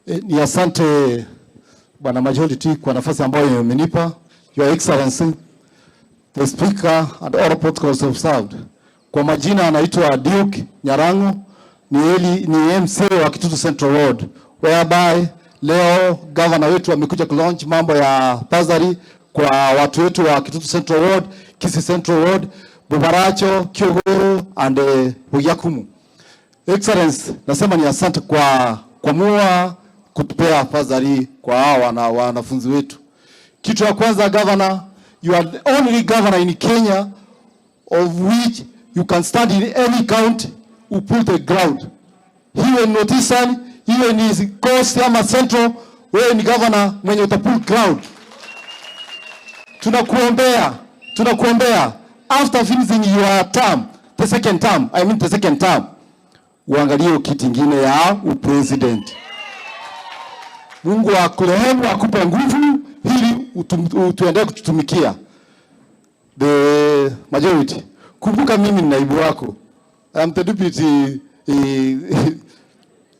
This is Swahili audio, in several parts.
Ni asante, Bwana Majority, kwa nafasi ambayo umenipa. Your Excellency, the Speaker and all protocols observed. Kwa majina anaitwa Duke Nyarango, ni MCA wa Kitutu Central Ward, whereby leo governor wetu amekuja kulaunch mambo ya bursary kwa watu wetu wa Kitutu Central Ward, Kisii Central Ward, Bobaracho, Kiogoro and Bogiakumu. Excellence, nasema ni asante kwa kuamua kutupea bursary kwa hawa wanafunzi wetu. Kitu ya kwanza, governor, you are the only governor in Kenya of which you can stand in any county who pull the ground. Iwe ni North Eastern, iwe ni Coast ama Central, wewe ni governor mwenye utapull crowd. Tunakuombea, tunakuombea after finishing your term, the second term, I mean the second term, uangalie kiti ingine ya upresident. Mungu akurehemu, akupe nguvu ili tuendelee kututumikia the majority. Kumbuka mimi ni naibu wako. I am the deputy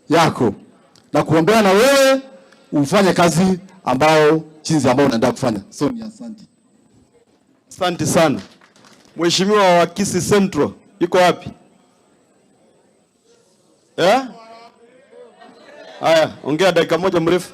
yako, na kuombea na wewe ufanye kazi ambao jinsi ambao unaenda kufanya. So ni asante. Asante sana. Mheshimiwa wa Kisii Central yuko wapi? Eh? Haya, ongea dakika moja mrefu.